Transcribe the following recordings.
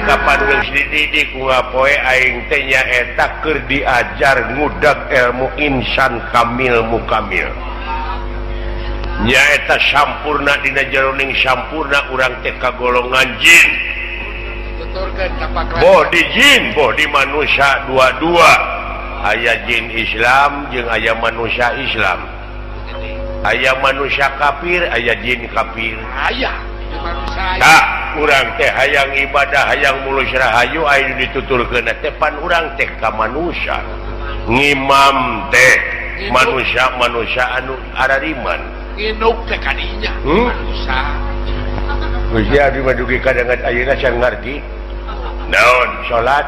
kapan geus dididik ngapoe aing teh nyaeta keur diajar ngudag ilmu insan kamil mukamil. Nyaeta sampurna dina jeroning sampurna urang teh kagolongan jin. Boh di jin, boh di manusia dua-dua. Aya jin Islam jeung aya manusia Islam. Aya manusia kafir, aya jin kafir. Aya tah urang teh hayang ibadah, hayang mulus rahayu aya dituturkeun teh pan urang teh ka manusia. Ngimam teh manusia-manusia anu arariman. Nginuk teh kadinya manusia. Gusti abdi mah dugi kadangan ayeuna can ngarti. Naon salat?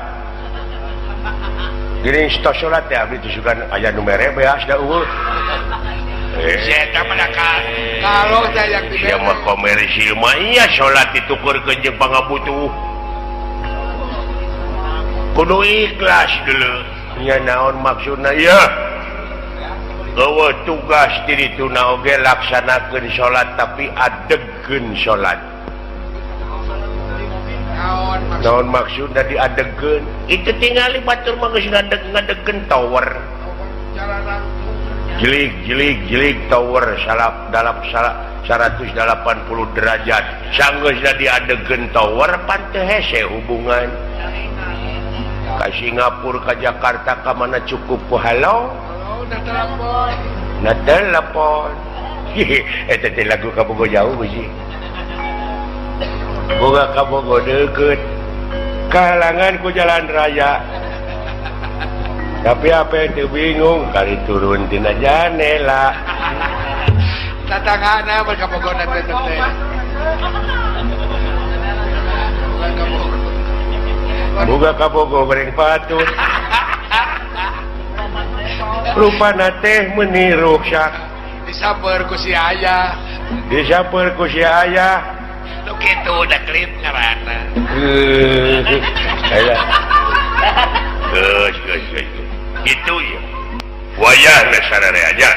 Geuning stos salat teh abdi teh sugan aya nu mere beas da eueuh. Eta mah kalau saya yang sia mah komersil mah iya salat ditukurkeun jeung pangabutuh. Kudu ikhlas dulu. Nya naon maksudna ieu? Eueuh tugas diri tuna oge laksanakeun salat tapi adegkeun salat. Naon maksudna diadegkeun? Itu tingali batur mah geus ngadeg-ngadegkeun tower. Jelik jelik jelik tower salap dalap 180 derajat. Sanggeusna diadegkeun tower pan teu hese hubungan. Ka Singapura ka Jakarta ka mana cukup ku halo? Na telepon. Eta teh lagu Kabogo jauh sih. Boga Kabogo deukeut. Kahalangan ku jalan raya. Tapi apa itu bingung kali turun tina janela. Tatangana mah Kabogo teh teh. Boga Kabogo goreng patut. Rupana teh meuni ruksak. Disaper ku si ayah. Disaper ku si ayah. Nu kitu da klip ngaranna. Aya. Geus geus geus. Kitu ieu. Wayahna sararea nya.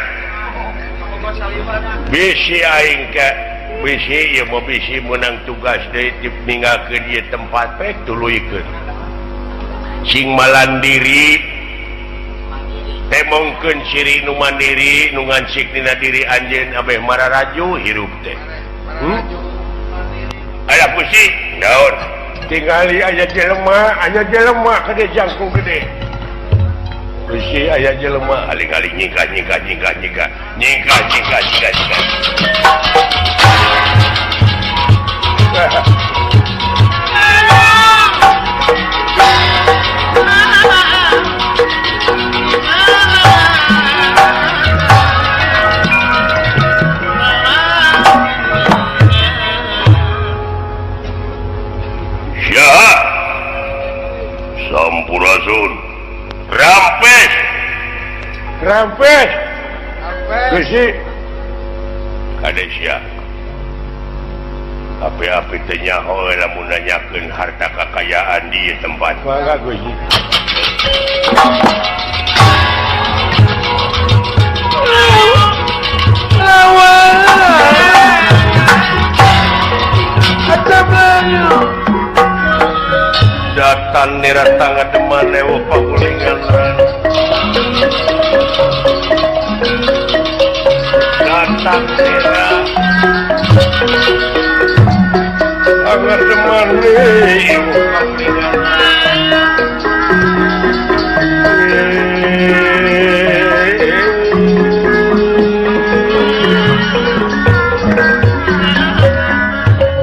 Bisi aing ka bisi ieu mah bisi meunang tugas deui ninggalkeun ieu tempat pek tuluykeun. Sing malandiri temongkeun ciri nu mandiri nu ngancik dina diri anjeun abeh mararaju hirup teh. Aya pusi naon tingali aya jelema gede jangkung gede. Gusti aya jelema aling-aling nyingkah nyingkah nyingkah nyingkah nyingkah nyingkah nyingkah nyingkah. Sampurasun. Rampes. Rampes. Gusti. Kade sia. Api-api teh nyaho lamun nanyakeun harta kakayaan di ieu tempat. Mangga Gusti. Datan niratang ademan lewo pagulingan. Datang nira ademan lewo pagulingan.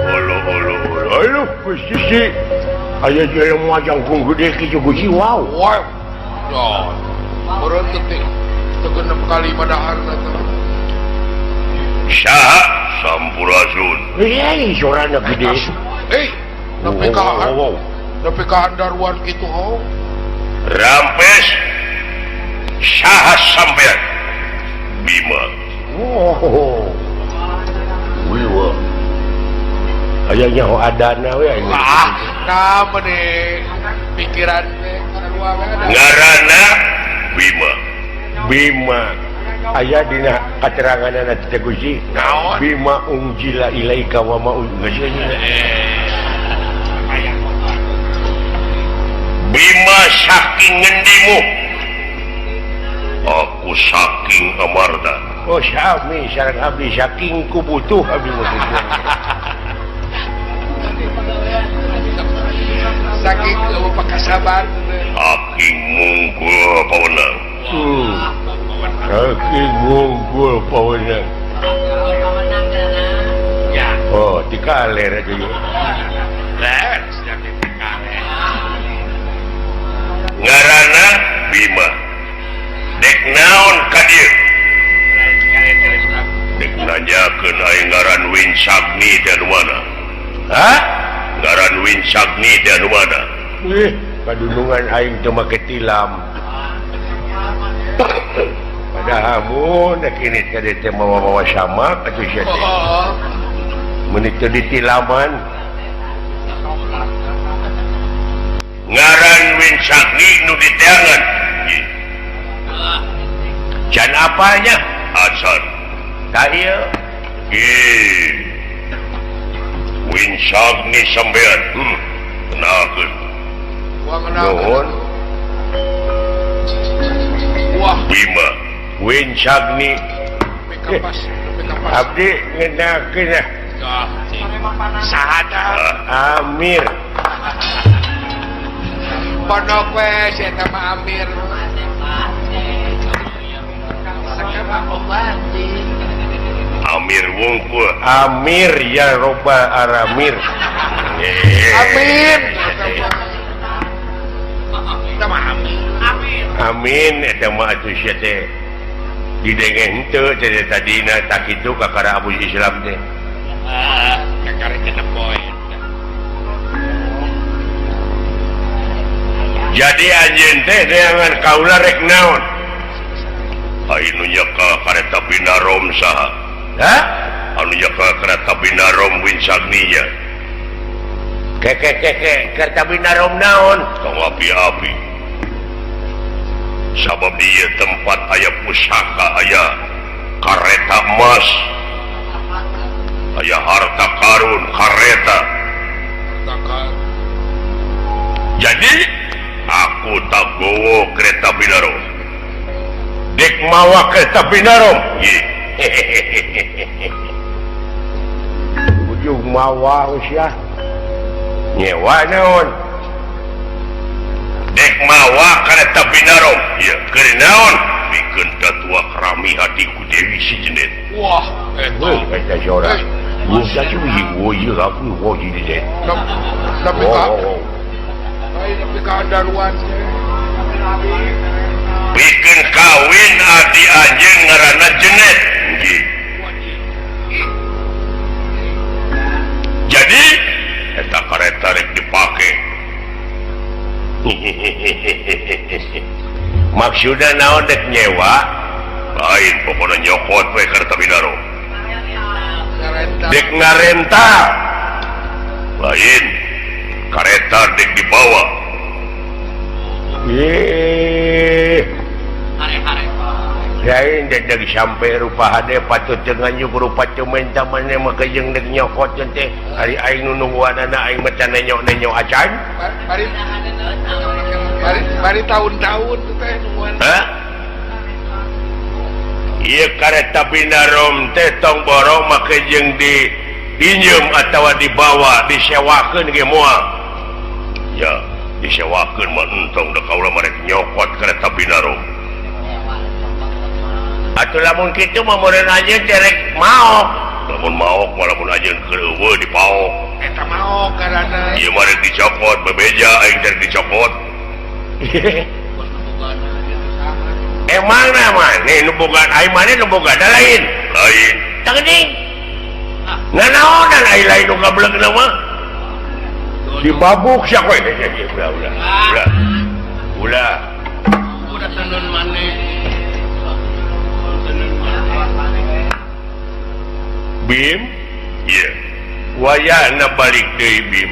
Olo olo olo aduh Gusti. Aya jelema jangkung gede kitu Gusti wow. Wow. Ya. Urang teh teu genep kali madaharna teh. Saha Sampurasun. Hei, sorana gede. Hei, nepi ka nepi ka handaruan kitu ho. Rampes saha sampean? Bima. Oh. Wiwa. Aya nyaho adana we aing. Ah, nah meni pikiran teh ngaranna Bima. Bima aya dina kateranganna teh Gusti. Naon? Bima unjila ilaika wa ma unjila. Bima saking ngendimu aku saking Amarta. Oh sami sareng abdi saking ku butuh abdi mah. Saking pakasabar. Saking mungkul pawenang. Saking mungkul pawenang. Oh, dikaler aja. Ngaranna Bima. Dek naon ka dieu? Dek nanyakeun aing ngaran Winsagni teh anu mana? Hah? Ngaran Winsagni teh anu mana? Ih, kadulungan aing teu make tilam. Padahal mun dek ini teh teh mawa-mawa sama atuh sia teh. Mun teu ditilaman. Ngaran Winsagni nu diteangan. Can apanya? Acan. Tah ieu. Ih. Winsagni sampean. Kenalkeun. Nuhun. Wah, Bima Winsagni. Abdi ngenakeun ah. Saha Amir. Pondok we si eta mah Amir. Amir wungkul. Amir ya robbal aramir. Amin. Amin eta mah atuh sia teh. Didenge henteu teh tadina tak kitu kakara Abu Islam teh. Kakara genep poe. Jadi anjeun teh neangan kaula rek naon? Anu nyeka kareta Binarom saha? Hah? Anu nyeka kareta Binarom Winsagninya. Keke keke kareta Binarom naon? Tong api-api. Sabab dia tempat aya pusaka, aya kareta emas, aya harta karun, kareta. Jadi aku tak gowo kereta Binarom. Dek mawa kereta Binarom. Ujung mawa usia. Nyewa naon? Dek mawa kereta Binarom. Ya, keur naon? Pikeun tatua kerami hatiku Dewi si Jenet. Wah, eta. Eta sora. Wah, cuy, wo ieu aku wo di dieu. Tapi ka. Tapi ka daruan. Bikin kawin adi anjeun ngaranna Jenet. Jadi eta kareta rek dipake. Maksudna naon dek nyewa? Lain pokona nyokot we kareta Binarom. Dek ngarenta. Lain kareta dek dibawa. Lain dek sampai rupa hade patut dengan yuk rupa cementa mana maka jeung dek nyokot teh hari aing nu nungguanana aing mah can nenyok-nenyok acan. Bari tahun-tahun teh nungguan. Hah? Ieu kareta Binarom teh tong borong make jeung di pinjem atawa dibawa disewakeun ge moal. Ya, disewakeun mah entong da kaula mah rek nyokot kareta Binarom. Atuh lamun kitu mah meureun anjeun teh rek maok. Lamun maok mah lamun anjeun keur eueuh dipaok. Eta maok karana. Ieu mah rek dicokot bebeja aing teh dicokot. Emang maneh nu boga aing maneh nu boga da lain. Lain. Tah geuning. Nanaonan aing lain nu gablegna mah. Dibabuk sia kowe. Ulah ulah. Ulah. Ulah. Udah tenun maneh. Bim? Iya. Wayahna balik deui Bim.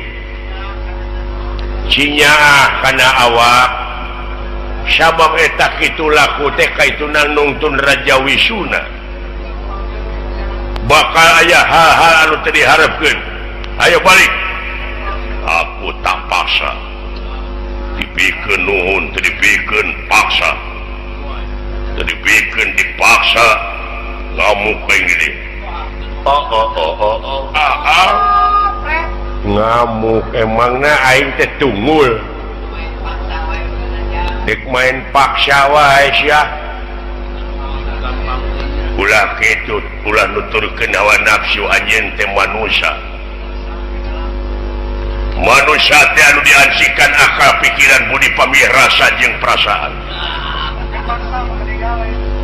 Cinyaah kana awak. Sabab eta kitu laku teh kaituna nungtun Raja Wisuna. Bakal aya hal-hal anu teu diharepkeun. Ayo balik. Aku tak paksa. Dipikeun nuhun teu dipikeun paksa. Teu dipikeun dipaksa ngamuk aing di dieu. Oh oh oh oh oh. Ah, ah. Ngamuk emangna aing teh tunggul. Dek main paksa wae sia. Ulah kitu, ulah nuturkeun hawa nafsu anjeun teh manusia. Manusia teh anu diansikan akal pikiran budi pamih rasa jeung perasaan.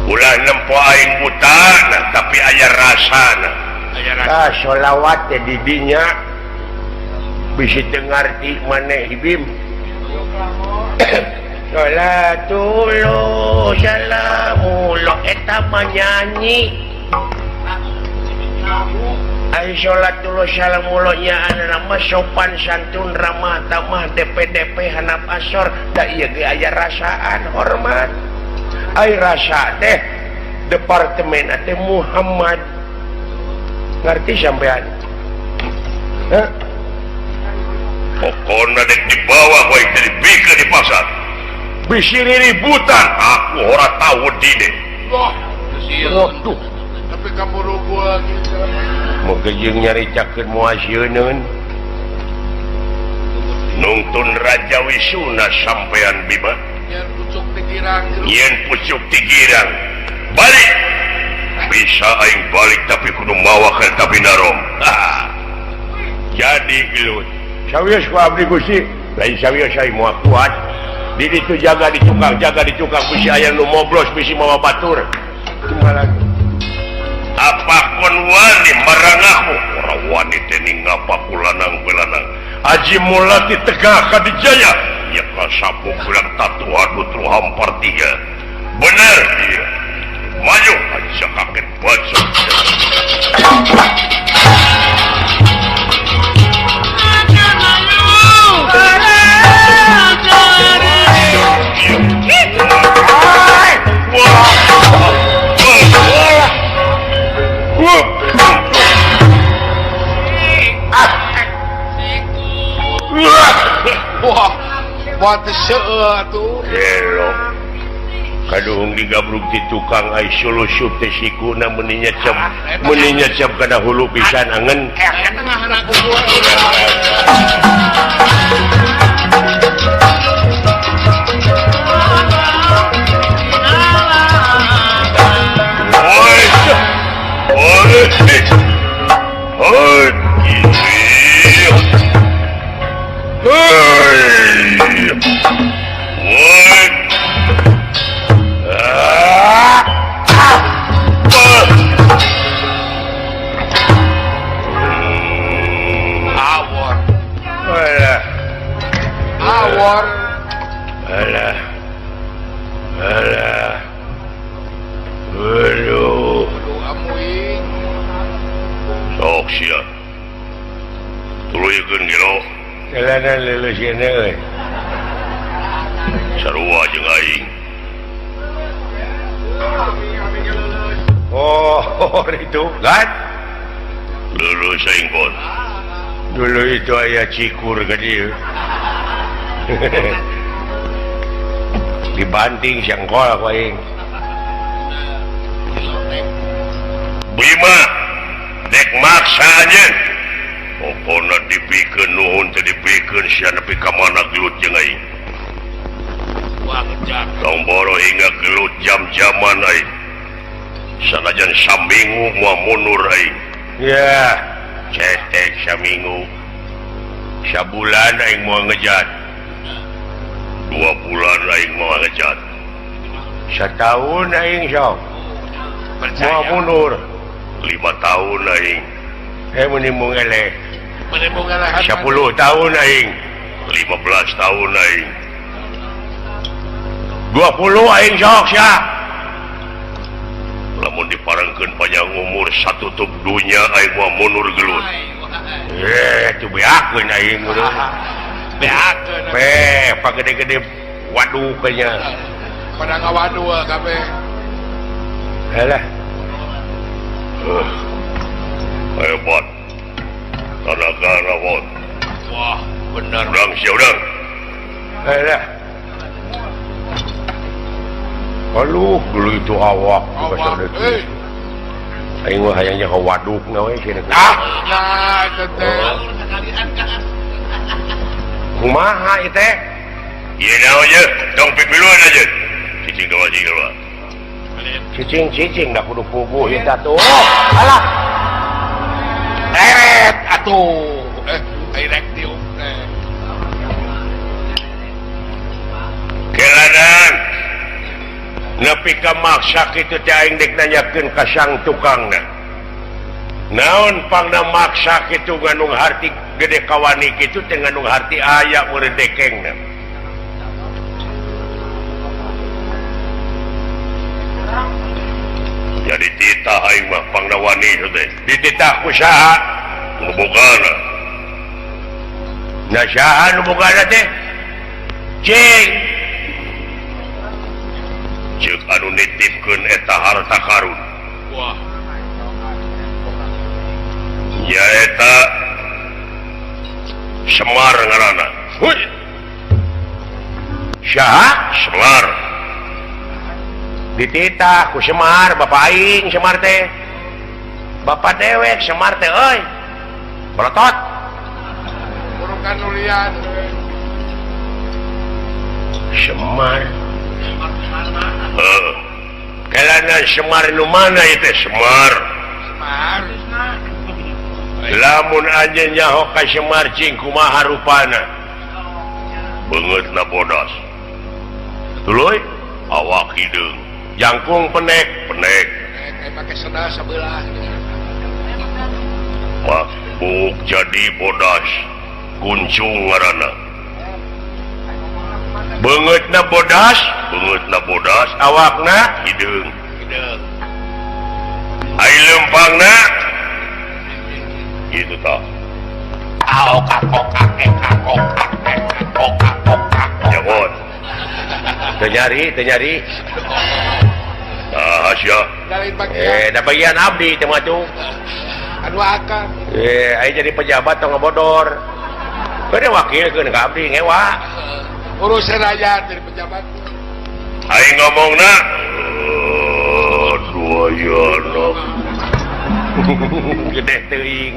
Ulah nempo aing buta nah, tapi aya rasana. Ah, sholawat teh di dinya bisi teu ngarti maneh Ibim. Sholatullah salamullah eta mah nyanyi. Ai sholatullah salamullah nya mah sopan santun ramah tamah DP-DP hanap asor da ieu ge aya rasaan hormat. Ai rasa teh departemen teh Muhammad. Ngerti sampean? Hah? Pokona dek dibawa wae teh dibikeun di pasar. Bisi riributan aku ora tahu dine. Wah, Waduh, tapi kaburu gua gitu. Moga jeung nyaritakeun muasieun. Nungtun Raja Wisuna sampean Bima. Yen pucuk tigirang. Yen pucuk tigirang. Balik. Bisa aing balik tapi kudu mawa ka tapi narom. Jadi gelut. Sawios ku abdi Gusti. Lain sawios aing moal kuat. Di ditu jaga di tukang, jaga di tukang bisi aya nu moblos bisi mawa batur. Kumaha lagi? Apa kon wani marang aku? Ora wani teh ngapa ku lanang belanang. Aji mulati tegak kadijaya. Ya kasapu pulang tatu adu tru hampar tiga. Bener dia. Maju aja kaget bacot. Wah, buat seueuh atuh. Gelo. Kaduhung digabrug ti tukang ai sulusup teh sikuna meuni nyecep kana hulu pisan angen. Woi. Woi. Hoi. Woi. Awor. Alah. Awor. Alah. Alah. Aduh. Aduh amuing. Sok sia. Tuluykeun gelo. Jalanan leuleus ieu euy. Sarua jeung aing. Oh, itu kan? Lulus aing bon. Dulu itu aya cikur ka dieu. Dibanting sangkol ku aing. Bima dek maksa anjeun. Pokona dipikeun nuhun teh dipikeun sia nepi ka mana gelut jeung aing. Tong boro hingga gelut jam-jaman aing. Sanajan saminggu moal mundur aing. Ya, cetek saminggu. Sabulan aing moal ngejat. 2 bulan aing moal ngejat. Satahun aing sok. Moal mundur. 5 tahun aing. Meni mung eleh. 10 tahun aing. 15 tahun aing. 20 aing sok sia. Lamun diparengkeun panjang umur satutup dunya aing moal mundur gelut. Itu beakeun aing mun. Beakeun. Pagede-gede waduh kayaknya. Pada ngawaduh kabeh. Alah. Hebat. Tenaga rawon. Wah, bener. Urang sia urang. Eh Aduh, dulu itu awak Awak, eh. Aing mah hayangnya ka waduk na we cenah. Ah, nah eta teh. Kumaha ieu teh? Ieu naon ye? Tong pipiluan aja. Cicing gawa cicing gawa. Cicing-cicing da kudu puguh ieu teh atuh. Alah. Eret atuh. Eh, ai rek tiup teh. Kelanan. Nepi ka maksa kitu teh aing dek nanyakeun ka sang tukangna. Naon pangna maksa kitu ngandung harti gede kawani kitu teh ngandung harti aya meureun dekengna. Jadi titah aing mah pangna wani itu teh. Dititah ku saha? Nu bogana. Nah saha nu bogana teh? Cing. Ceuk anu nitipkeun eta harta karun. Wah. Nyaeta Semar ngaranna. Huy. Saha? Semar. Dititah ku Semar, bapa aing Semar teh. Bapa dewek Semar teh euy. Belotot. Burukan nulian. Semar. Heeh. Kelana Semar nu mana ieu teh Semar? Semar. Lamun anjeun nyaho ka Semar cing kumaha rupana? Beungeutna bodas. Tuluy awak hideung, jangkung penek, penek. Eh, make sendal sabelah. Mabuk jadi bodas. Kuncung ngaranna. Beungeutna bodas, beungeutna bodas, awakna hideung. Hideung. Ai leumpangna gitu tah. Aok akok akok akok akok akok. Jangan. Teu nyari, teu nyari. Nah, sia. Dari bagian. Da bagian abdi teh mah tuh. Anu akang. Ai jadi pejabat tong ngabodor. Keun wakilkeun ka abdi ngewa. Urusan aja dari pejabat. Aing ngomongna dua yana. Gede teuing.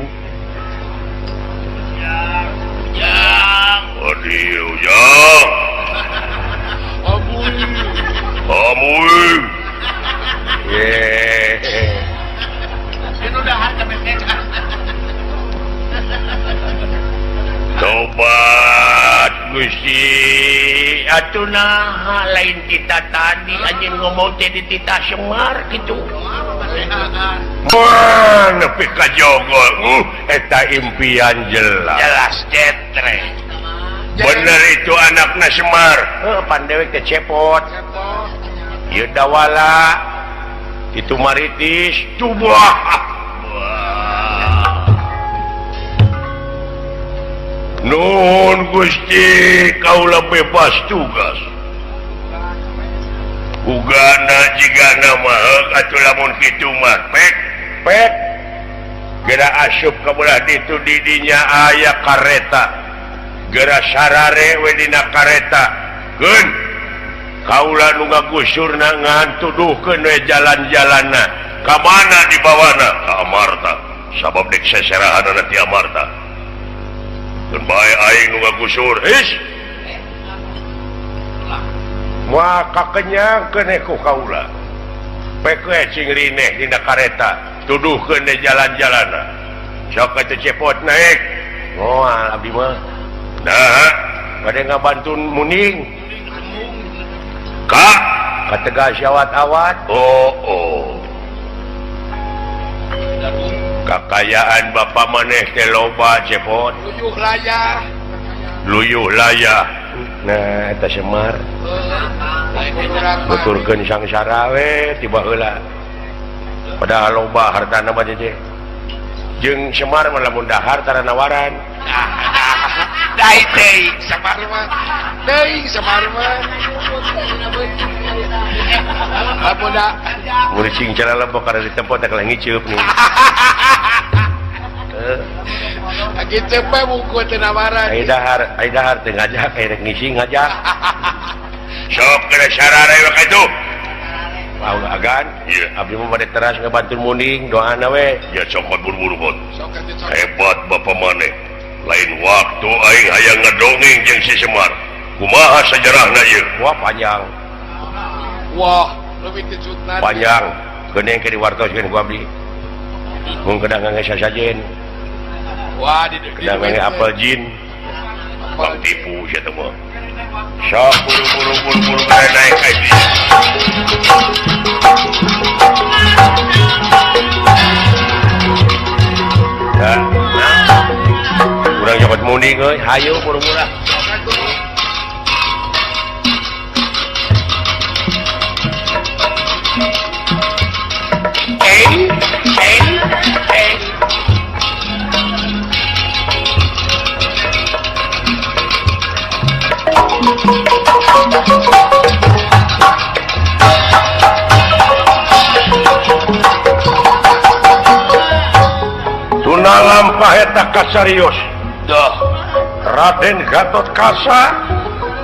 Ujang. Aduh, ujang. Amuy. Amuy. Ye. Ini udah harga BTK. Tobat Gusti atuh naha lain kita tadi anjeun ngomong teh di titah Semar kitu. Wah, nepi ka jogol. Eta impian jelas. Jelas jetre. Bener itu anakna Semar. Heuh, pan dewek teh cepot. Ieu dawala itu maritis tubuh. Nuhun Gusti kaula bebas tugas. Ugana jigana mah atuh lamun kitu mah pek pek geura asup ka belah ditu di dinya aya kareta. Geura sarare we dina kareta. Keun kaula nu ngagusurna ngan tuduhkeun we jalan-jalanna. Ka mana dibawana? Ka Amarta. Sabab dek seserahanana ti Amarta. Keun bae aing nu ngagusur. His. Moal kakenyangkeun ku kaula. Pek we cing rineh dina kareta, tuduhkeun we jalan-jalanna. Sok atuh cepot naik. Moal abdi mah. Nah, bade ngabantun muning. Ka kategal syawat-awat. Oh, oh. Kakayaan bapa maneh teh loba cepot. Luyuh layah. Luyuh layah. Nah, eta Semar. Nuturkeun sangsara we tiba heula. Padahal loba hartana mah teh. Jeung Semar mah lamun dahar tara nawaran. Dai teh Semar mah. Teuing Semar mah. Lamun da mun cing cara lempok kana di tempat teh ngiceup nih. Agi cepe bungku teu nawaran. Ai dahar teu ngajak, rek ngisi ngajak. Sok kena sarare we ka itu. Wah, agan. Abdi mah bade teras ngabantu munding, doana we. Ya cokot buru-buru bot. Hebat bapak maneh. Lain waktu aing hayang ngadongeng jeung si Semar. Kumaha sejarahna ieu? Wah, panjang. Wah, leuwih kejutna. Panjang. Geuning ke diwartoskeun ku abdi. Mun kedah ngangge sasajen. Wah, di kedah ngangge apel jin. Bang tipu sia teh mah. Sok buru-buru buru-buru naik ka dieu. Nah, urang nyokot munding euy, hayu buru-buru. Tuna lampah eta kasarios. Duh. Raden Gatot Kaca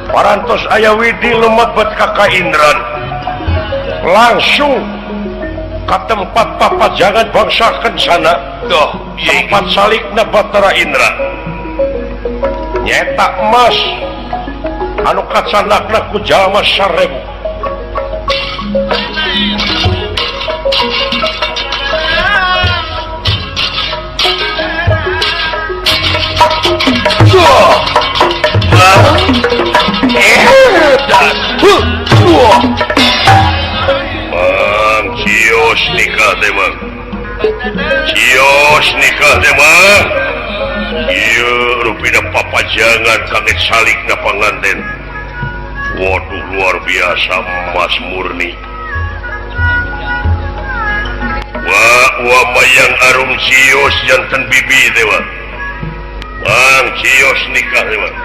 parantos aya widi lumebet ka Kaindran. Langsung ka tempat papajangan bangsa Kencana. Duh, tempat salikna Batara Indra. Nyetak emas anu kacanakna ku jalma 1000. Bang cios nikah teh bang. Cios nikah teh bang. Ieu rupina papajangan kaget salikna panganten. Waduh luar biasa emas murni. Wah, wah mayang arum cios janten bibi teh bang. Bang cios nikah teh bang.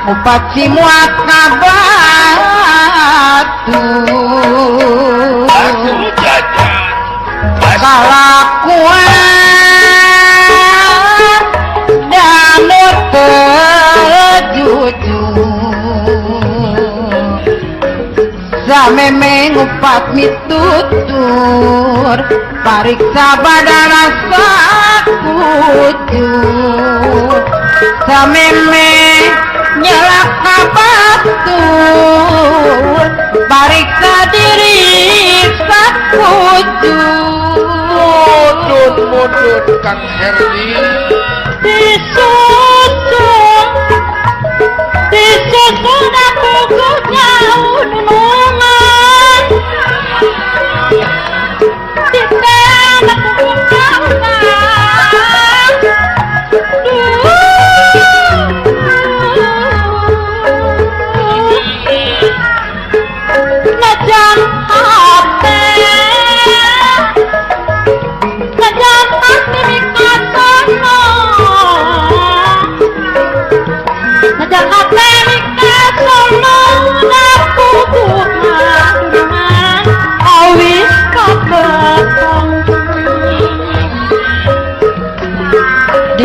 Mupat simuat kabatu kalakuan danut tejujur sameme ngupat mitutur pariksa badana sakujur sameme nyelak kabatur pariksa diri sakujur. Mudun mudun Kang Herdi disusun disusun aku nyaunungan ditenak kukauna.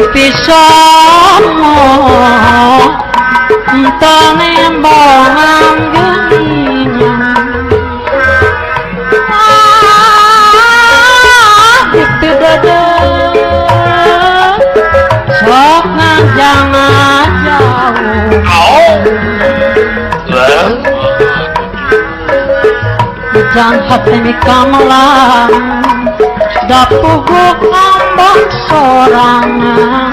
Gusti Somo nembong anggeninya itu dede sok ngajang jauh jangan hati mikamelang dapuguk ngambang sorangan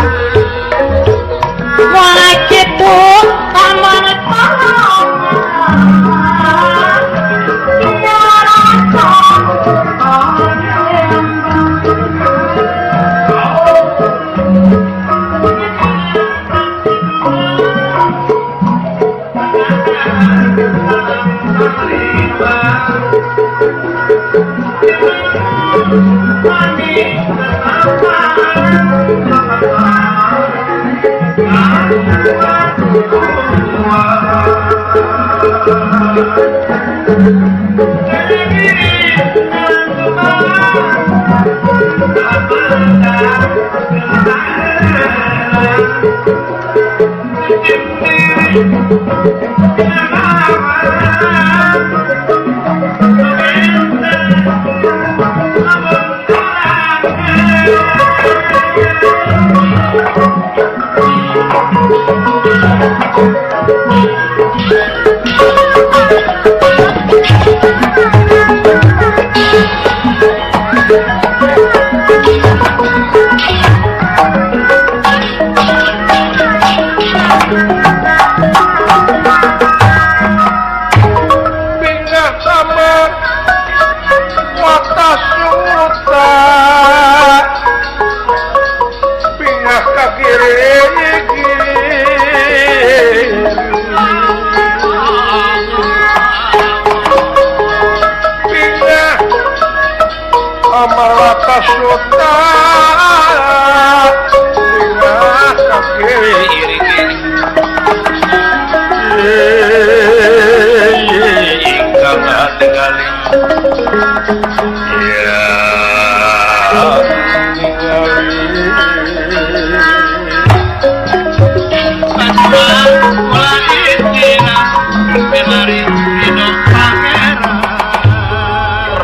mulai kitu taman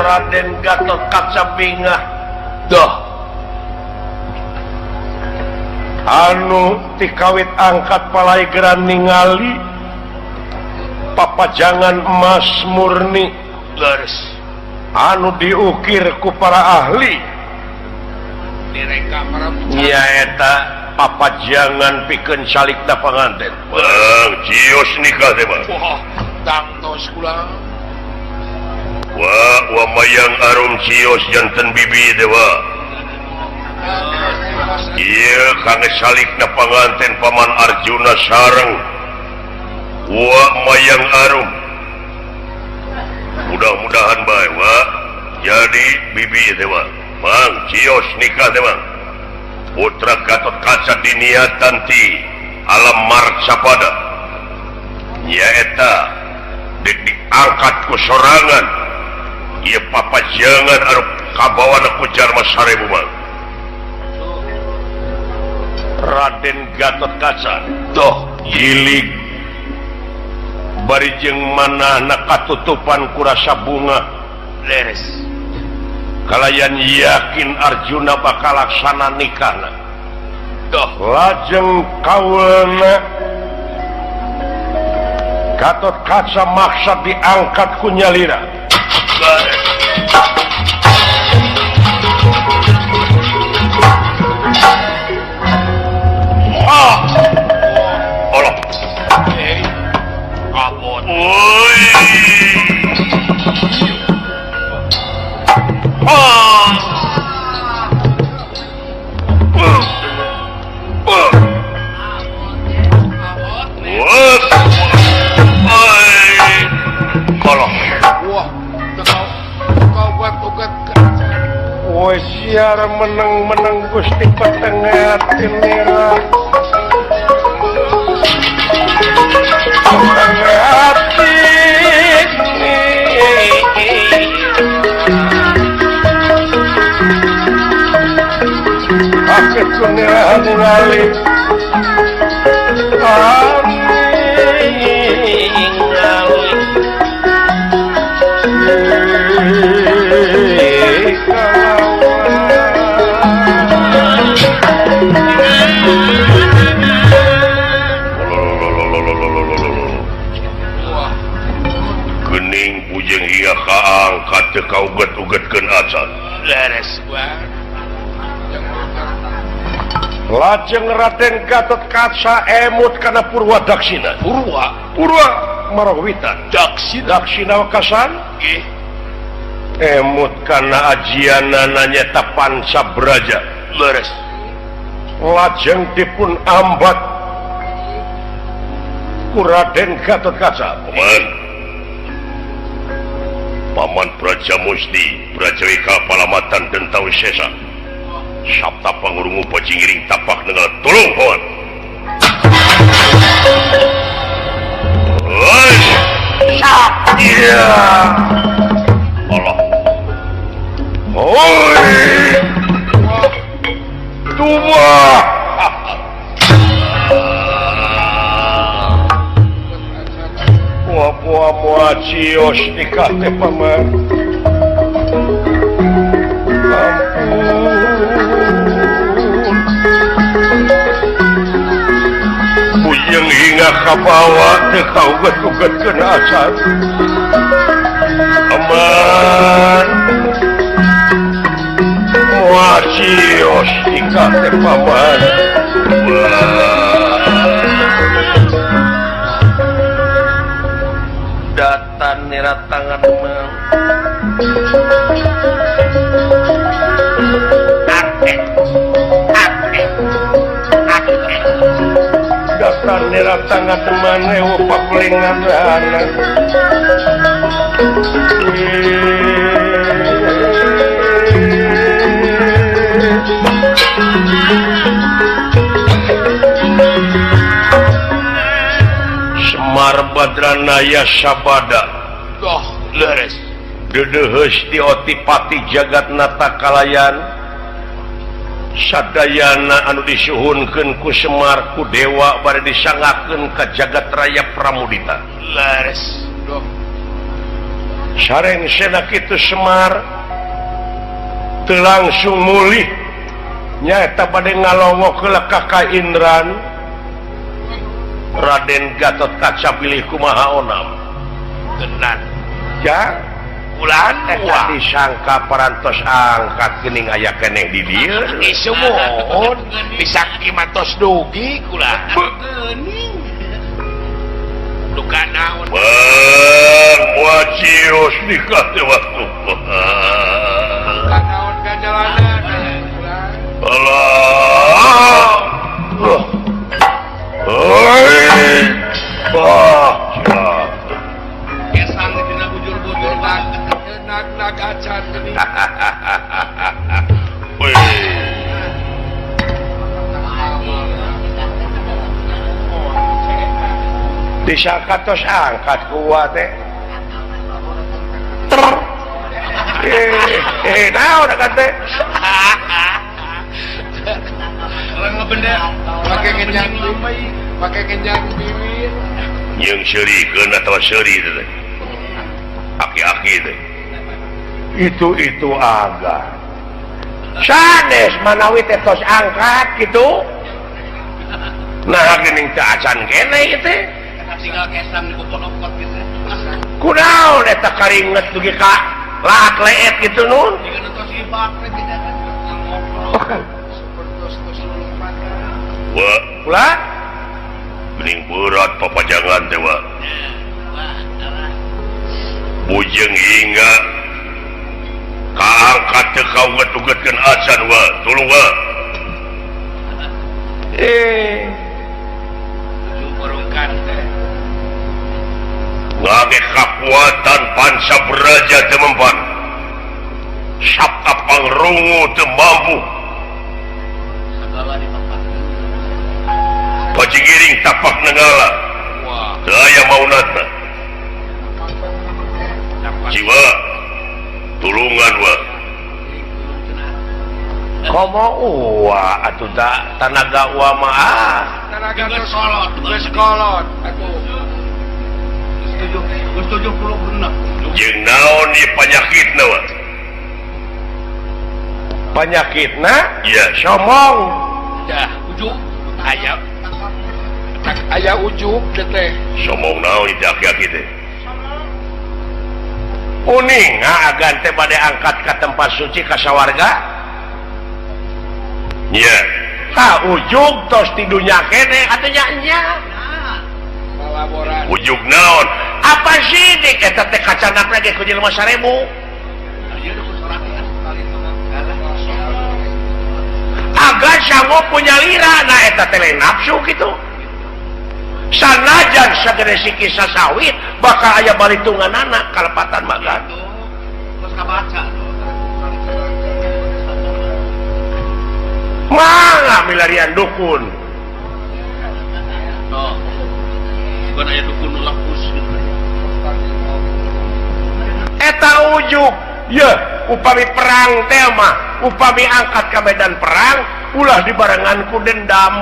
Raden Gatot Kaca bingah doh anu tikawit angkat palaigeran ningali papajangan emas murni leres anu diukir ku para ahli nyaeta papajangan pikeun salikna panganten. Bang cios nikah teh bang. Wah, tangtos kula. Wah, wa mayang arum cios janten bibi teh wa. Ieu kangge salikna panganten Paman Arjuna sareng wa mayang arum. Mudah-mudahan bae wa jadi bibi teh wa. Mang cios nikah teh bang. Putra Gatot Kaca diniatan ti alam Marcapada nyaeta dek diangkat ku sorangan ieu papajangan anu kabawana ku jalma sarebu bang. Raden Gatot Kaca doh jilig bari jeung manahna katutupan ku rasa bunga leres kalayan yakin Arjuna bakal laksana nikahna. Doh lajeng kaulna Gatot Kaca maksa diangkat ku nyalira. Ah. Allah. Kabot. Oi. Ah. Woi siar meneng-meneng Gusti petengat tinira petengat Kunirahan ningali Gening bujeng ieu kaangkat teu kauget-ugetkeun acan. Leres wae. Lajeng Raden Gatot Kaca emut kana Purwa Daksina. Purwa, Purwa Marawitan. Daksina, Daksina Wekasan. Nggih. Emut kana ajianana nyata Panca Braja. Leres. Lajeng dipun ambat ku Raden Gatot Kaca. Paman. Paman Braja Musti, Brajawika Palamatan den Tawisesa. Sabta pangurungu pajingiring tapak nengal tolong kawan. Iya. Allah. Oi. Tua. Mua mua cios nikah teh paman. Puyeng hingga kabawa teu kauget-ugetkeun acan. Aman. Moal cios nikah teh paman. Datan niratangan mah. Datan niratangan maneh pakulingan anak. Semar Badranaya Sabada. Oh, leres. Deudeuheus ti otipati jagat nata kalayan. Sadayana anu disuhunkeun ku Semar ku dewa bade disangakeun ka jagat raya Pramudita. Leres. Sareng sena kitu Semar teu langsung mulih nyaeta bade ngalongok heula ka Kaindran. Raden Gatot Kaca bilih kumaha onam. Tenan. Ja ulah eta disangka parantos angkat geuning aya keneh di dieu. Sumuhun bisa kimatos dugi kula. Geuning. Duka naon? Bang wacios nikah teh waktu. Duka naon ka jalanan kula. Allah. Oi. Bah, kesang dina bujur-bujur nak acan geuning. Wih. Disangka tos angkat kuat teh. Ter. Naon kan teh? Orang ngebender pakai kenyang pakai kenyang bibir. Jeung seurikeun atawa seuri teh. Aki-aki teh. Itu aga. Sanes manawi teh tos angkat gitu. Nah geuning teu acan keneh ieu teh. Tinggal kesang di popolokot gitu. Kunaon eta karinget dugi ka laak leet gitu nun. Wa, ulah geuning berat papajangan teh wa. Bujeng hingga kaangkat teu kauget-ugetkeun acan wa, tulung wa. Ngage kakuatan Panca Braja teu mempan. Sabta pangrungu teu mampu. Pajigiring tapak nenggala. Teu aya maunatna. Jiwa tulungan wa. Komo uwa atuh da tanaga uwa mah ah. Tanaga geus kolot, geus kolot atuh. Geus 76. Jeung naon ieu panyakitna wa? Panyakitna? Iya, somong. Dah, ujug aya. Aya ujug teh. Somong naon ieu aki-aki teh? Uning agan teh bade angkat ka tempat suci ka sawarga. Iya. Tah ujug tos ti dunya keneh atuh nya nya. Ujug naon? Apa sih dik eta teh kacanak lagi ku jelema 1000. Agan sanggup punya lira nah eta teh lain nafsu kitu. Sanajan sagede siki sasawit bakal aya balitunganana kalepatan magan. Geus kabaca. Mangga milarian dukun. Oh. Bukan aya dukun nu lepus gitu. Eta ujug ye upami perang teh mah upami angkat ka medan perang ulah dibarengan ku dendam.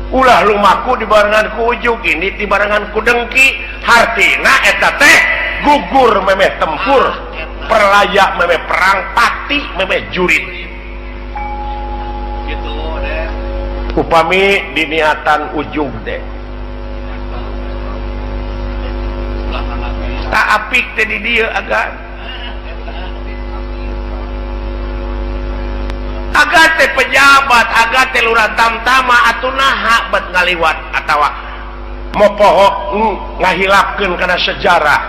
Ulah lumaku dibarengan ku ujug ini dibarengan ku dengki hartina eta teh gugur memeh tempur perlayak memeh perang pati memeh jurit gitu deh. Upami diniatan ujug teh tak apik teh di dieu agan agan teh pejabat agan teh lurah tamtama atuh naha bet ngaliwat atawa mopoho ngahilapkeun kana sejarah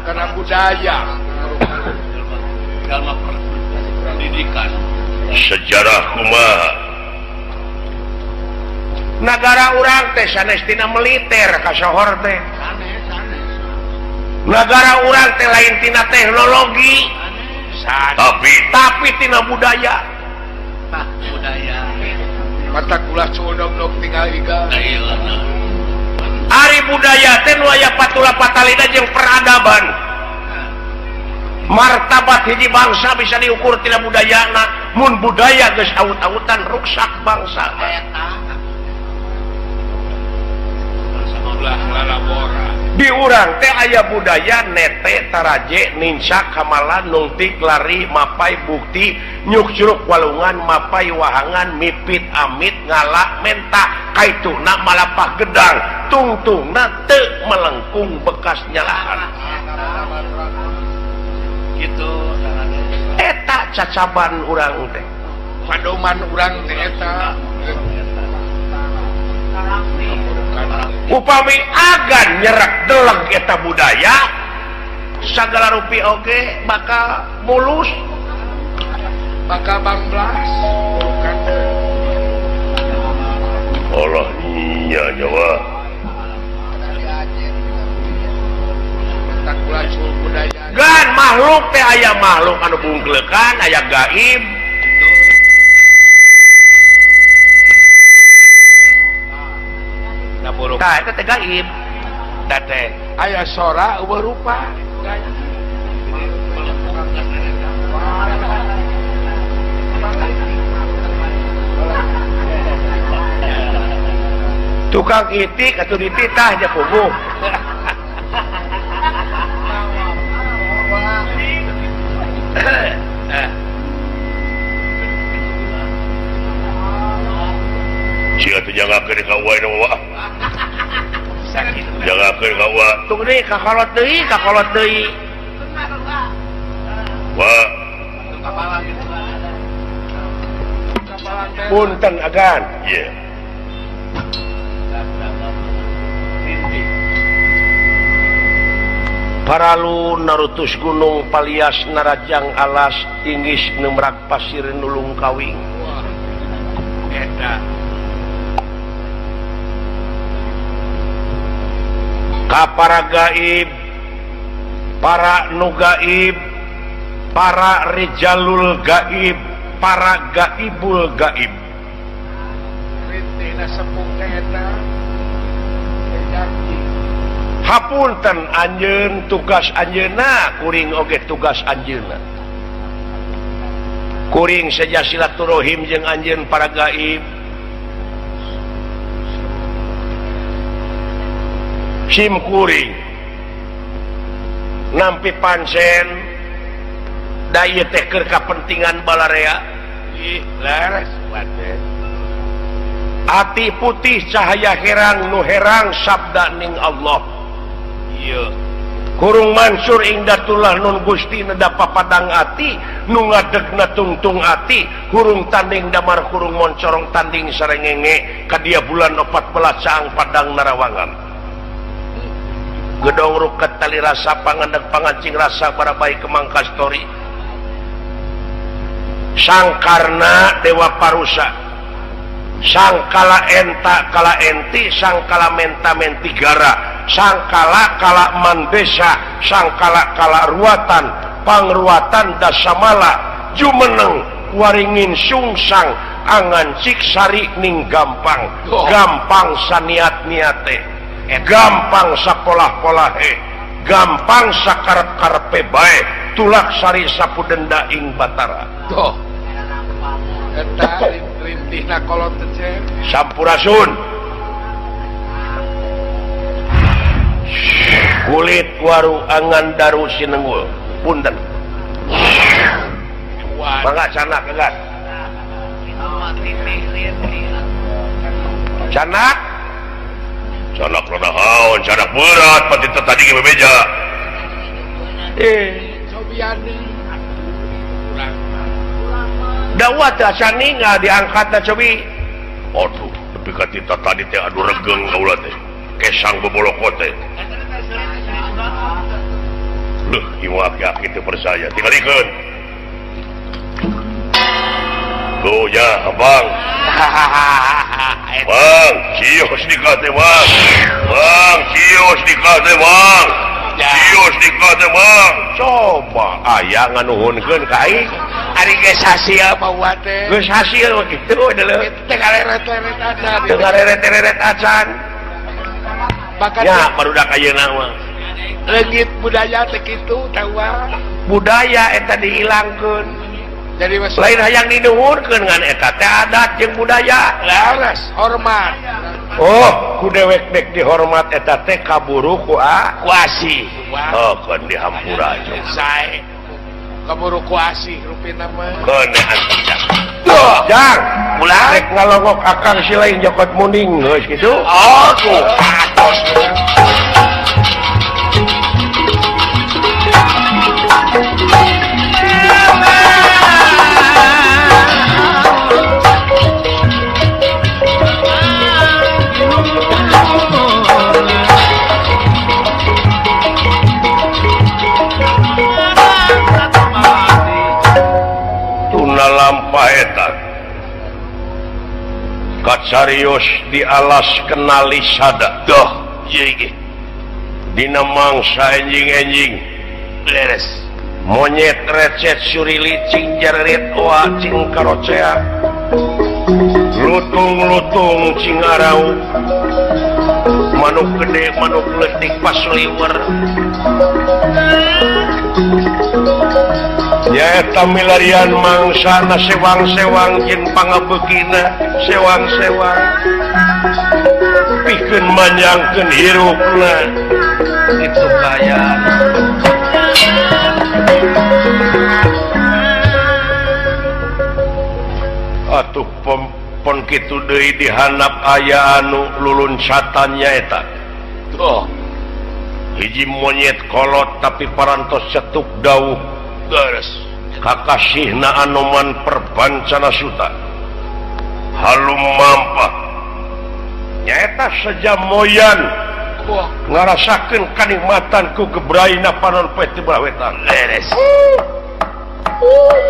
kana budaya jalma pendidikan sejarah kumaha nagara urang teh sanes tina militer kasohor teh nagara urang teh lain tina teknologi tapi tina budaya budaya mata kula cuodog tinggal iga ari budaya teh nu aya patula patalina jeung peradaban martabat hiji bangsa bisa diukur tina budayana mun budaya geus awut-awutan ruksak bangsa di urang teh aya budaya nete taraje ninca kamalan nungtik lari mapai bukti nyuk-curuk walungan mapai wahangan mipit amit ngala menta kaituna malapah gedang tungtungna teu melengkung bekas nyalahan gitu eta cacaban urang teh padoman urang teh eta upami agan nyerak deleg eta budaya sagala rupi oge bakal mulus bakal banglas bukan Allah nya nyawa gan makhluk teh aya makhluk anu bungklekan aya gaib tah eta teh gaib da teh aya sora eueuh rupa tukang itik atuh dititah nya puguh sia teh jangakeun ka uwa nu wa jangakeun ka uwa tung deui ka kolot deui ka kolot deui wa punten agan ieu Paralu narutus gunung palias narajang alas inggis nemrak pasir nulung kawing eta ka para gaib para nu gaib para rijalul gaib para gaibul gaib rintihna sepuh teh eta hapunten anjeun tugas anjeunna kuring oge tugas anjeunna Kuring seja silaturahim jeung anjeun para gaib. Sim kuring nampi pancen da ieu teh keur kapentingan balarea. Ih, leres wae. Ati putih cahaya herang nu herang sabda ning Allah. Ieu kurung Mansur ing datullah nun Gusti neda papadang ati nu ngadegna tungtung ati kurung tanding damar kurung moncorong tanding sarengenge ka dia bulan 14 caang padang narawangan. Gedong ruket tali rasa pangandeuk pangancing rasa barabai kemang kastori. Sangkarna Dewa Parusa. Sangkala enta kala enti sangkala menta mentigara sangkala kala mandesa sangkala kala ruatan pangruatan dasamala jumeneng waringin sungsang angan ciksari ning gampang gampang saniat niate gampang sapolah-polahe gampang sakarep-karepe bae tulak sari sapu denda ing Batara. Tuh eta rintihna kolot teh. Sampurasun. Kulit waru angan daru sinenggul. Punten. Mangga canak enggak. Canak. Canak naon? Canak berat pati tadi ge bebeja. Cobian dakwah teh asa ninggal diangkat teh cobi. Aduh, tapi ka tita tadi teh aduh regeng kaula teh. Kesang boboloko teh. Leuh, ieu aki-aki teu percaya. Tingalikeun. Tuh ya, abang. Bang, cios nikah teh, Bang. Bang, cios nikah teh, Bang. Cios nikah teh, Bang. Coba aya nganuhunkeun ka aing. Ari geus hasil mah teh. Geus hasil kitu deuleu. Teh ngareret-eret acan. Teu ngareret-eret acan. Bakat ya barudak ayeuna mah. Leungit budaya teh kitu tawa. Budaya eta dihilangkeun. Jadi lain hayang dinuhunkeun ngan eta teh adat jeung budaya. Leres hormat. Oh, ku dewek dek dihormat eta teh kaburu ku ku asih. Oh, keun dihampura sae. Kaburu ku asih rupina mah. Keun antep. Jang, ulah rek ngalongok akang si lain jokot muning geus kitu. Oh, tuh. Atos. Lampah eta kacarios di alas kenali sada doh ieu dina mangsa enjing-enjing leres monyet recet surili cing jarerit oa cing karocea lutung-lutung cing arau manuk gede manuk leutik pasliwer nyaeta milarian mangsana sewang-sewang jeung pangabeukina sewang-sewang pikeun manjangkeun hirupna itu kaya atuh pon kitu deui dihandap aya anu luluncatan nyaeta tuh hiji monyet kolot tapi parantos cetuk dauh geus kakasihna Anoman Perbancana Suta halum mampah nyaeta sejamoyan ngarasakeun kanikmatan ku gebraina panon poe teu belah wetan leres. Oh!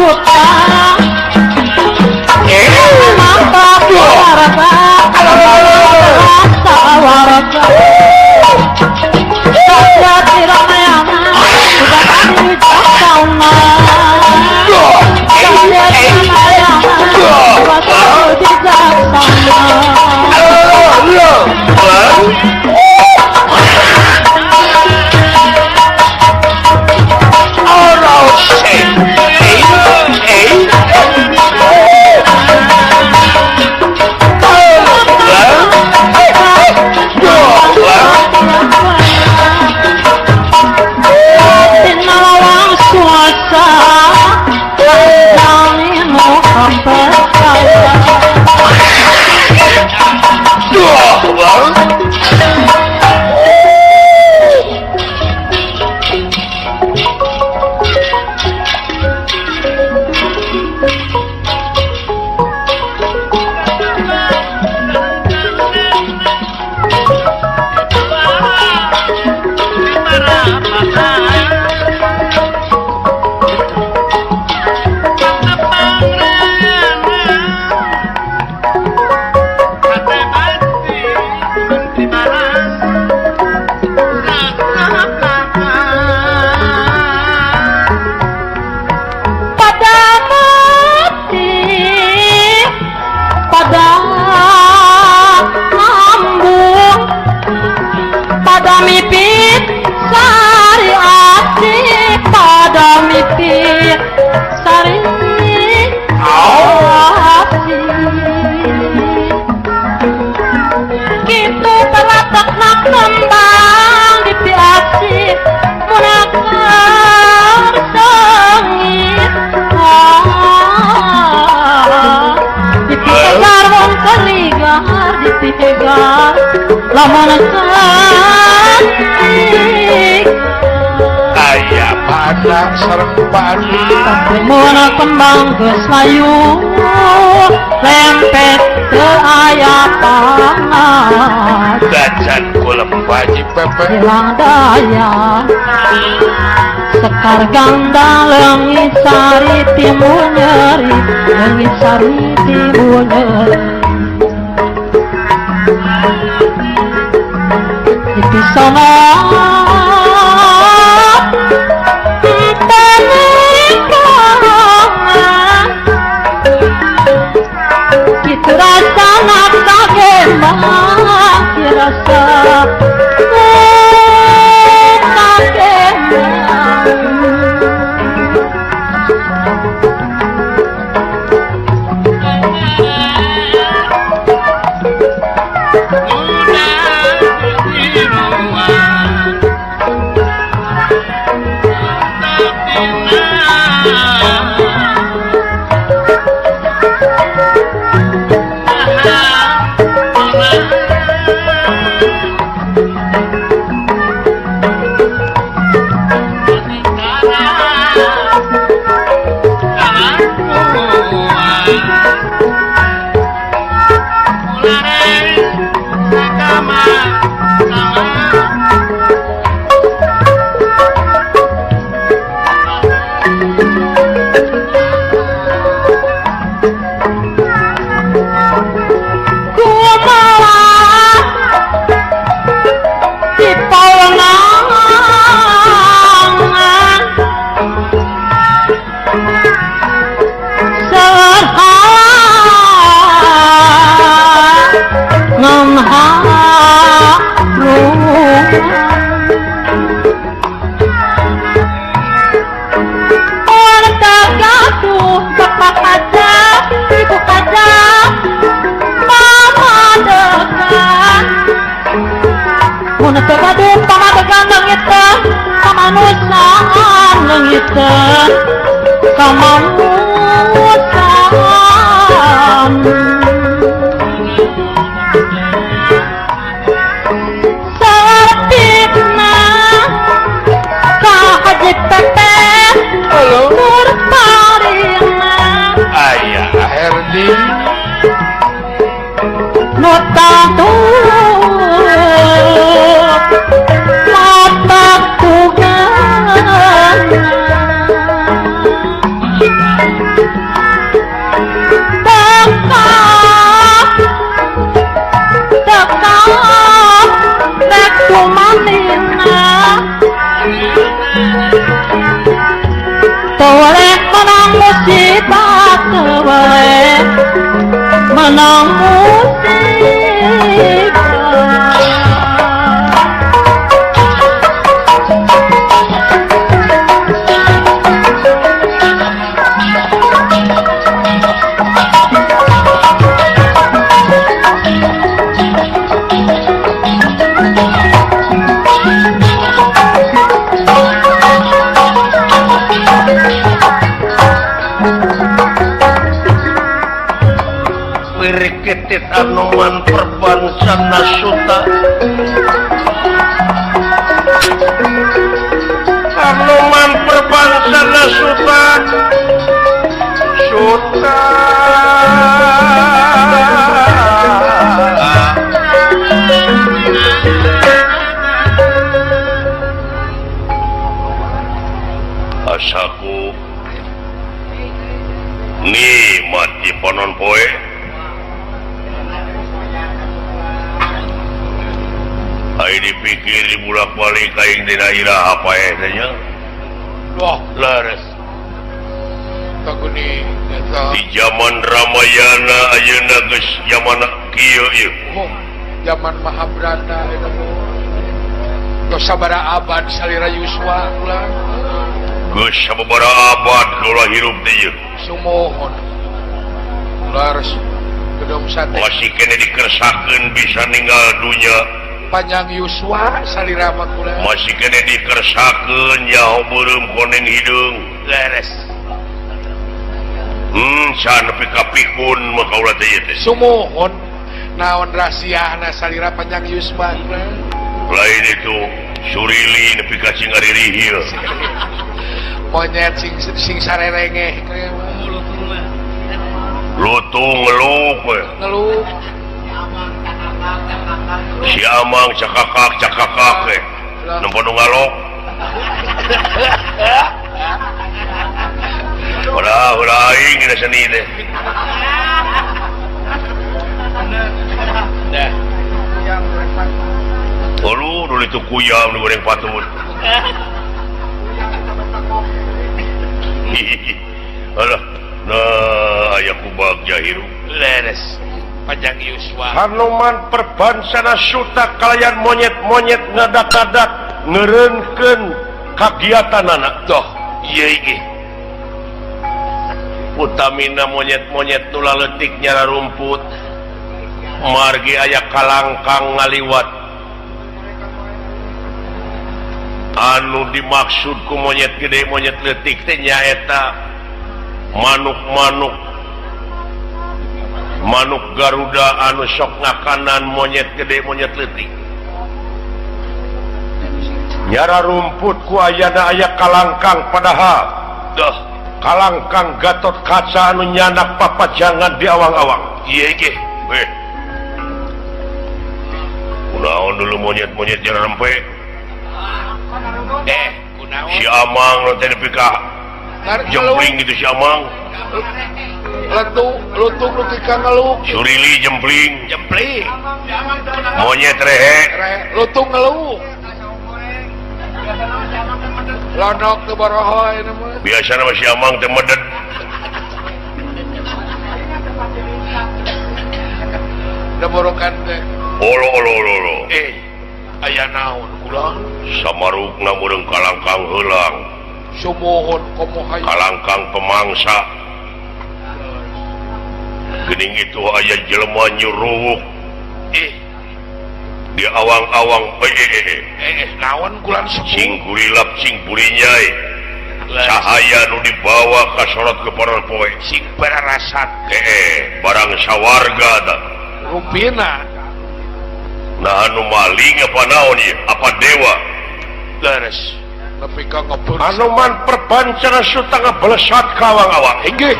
suta mata warga rasa warga Satyati Ramayana Bupati Wicaksana Satyati Ramayana Bupati Wicaksana. Aya pada sareng padi mun kembang geus layu lempet ke aya pangan gajan kulem baji pepe hilang daya sekar gandang leungit sari timbul nyeri leungit sari timbul nyeri di sana kitu rasa nak kagemang rasa Kamanusan Serpitna Ka Haji Pepe Nurparina Ayah Herdi Nu tatu mata tugan. Menang Ketit Anoman perbansana suta Anoman perbansana suta suta asaku nih mati panon poe dipikir bolak-balik aing dina iraha paeh teh nya. Wah, leres. Taguni eta di zaman Ramayana ayeuna geus zaman kieu ieu. Oh, zaman Mahabharata eta mah. Geus sabaraha abad salira yuswa ulah. Geus sababaraha abad kaula hirup teh ieu. Sumuhun. Leres. Gedung sate. Masih kene dikersakeun bisa ninggal dunya. Panjang yuswa salira mah kula. Masih kene dikersakeun nyaho beureum koneng hideung. Leres. Can nepi ka pikun mah kaula teh ieu teh. Sumuhun. Naon rahasiana salira panjang yuswa kula. Lain itu surili nepi ka cingaririhil. Monyet sing sing sarerengeh lutung ngeluk we. Ngeluk. Si Amang cakakak cakakak we. Nempo nu ngalok. Ulah ulah aing dina seni teh. Dah. Olu dulu itu kuyam nu goreng patut. Alah, nah aya ku bagja hirup. Leres. Panjang yuswa. Hanuman perbansana suta kalayan monyet-monyet ngadak-ngadak ngeureunkeun kagiatanana. Toh, ieu iki. Utamina monyet-monyet nu laletik nyara rumput. Margi aya kalangkang ngaliwat. Anu dimaksud ku monyet gede monyet leutik teh nyaeta manuk-manuk manuk Garuda anu sok ngakanan monyet gede monyet leutik. Nyara rumput ku ayana aya kalangkang padahal doh kalangkang Gatot Kaca anu nyanak papajangan di awang-awang. Ieu iki. Weh. Kunaon dulu monyet-monyet nyara rempe? Kunaon? Si Amang nu teh nepi ka jempling gitu si Amang. Lutung nu ka ngeluk. Surili jempling. Jempling. Monyet rehe. Lutung ngeluk. Lonok teu boroho ieu mah. Biasana mah si Amang teh medet. Da borokan teh. Olo olo olo olo. Aya naon kula? Samarukna meureung kalangkang heulang. Sumuhun komo hayu. Kalangkang pemangsa. Geuning itu aya jelema nyuruwuk. Di awang-awang naon kulan sing gurilap sing burinyai. Cahaya nu dibawa ka sorot ke panon poe sing bararasat. Barang sawarga da. Rupina. Nah anu maling apa naon ieu? Apa dewa? Leres. Nepi ka ngebur. Anoman perbancana suta ngablesat ka awang-awang. Inggih.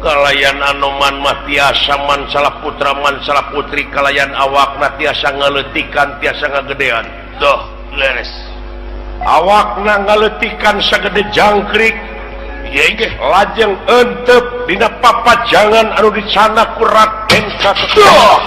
Kalayan Anoman mah tiasa mansalah putra mansalah putri kalayan awakna tiasa ngaleutikan tiasa ngagedean. Doh, leres. Awakna ngaleutikan sagede jangkrik. Ieu inggih. Lajeng entep dina papajangan anu dicanak ku Raden Gatot.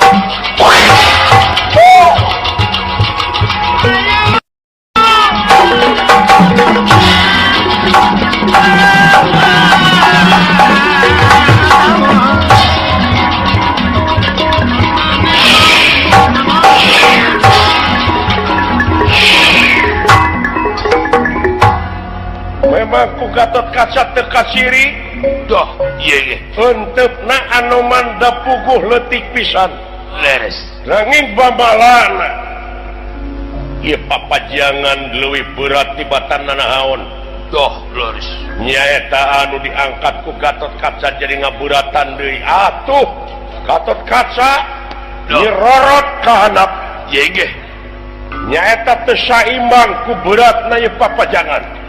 Anoman ku Gatot Kaca teu kasiri doh ieu ge Enteupna Anoman da puguh leutik pisan leres nanging babalana ieu papajangan leuwih berat tibatan nanaon doh leres nyaeta anu diangkat ku Gatot Kaca jadi ngaburatan deui atuh Gatot Kaca dirorot ka handap ieu ge nyaeta teu saimbang ku beratna ieu papajangan.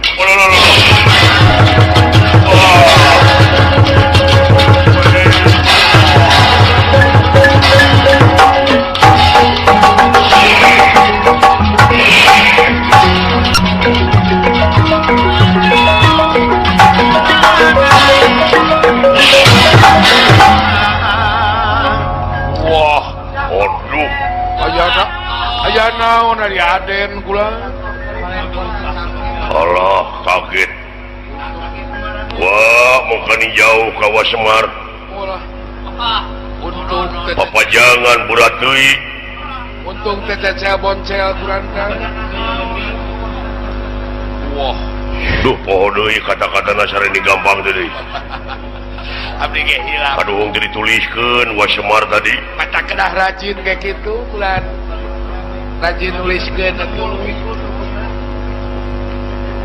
Wah, aduh, aya naon ari Aden kula. Allah kaget. Wah, mukani jauh ka Semar. Untung papajangan berat deui. Untung teh cecel boncel kurang. Wah, duh poho deui kata-katana sareni gampang deui. Abdi ge hilap. Aduh teu dituliskeun Wa Semar tadi. Mata kedah rajin kayak kitu bulan. Rajin nuliskeun atuh.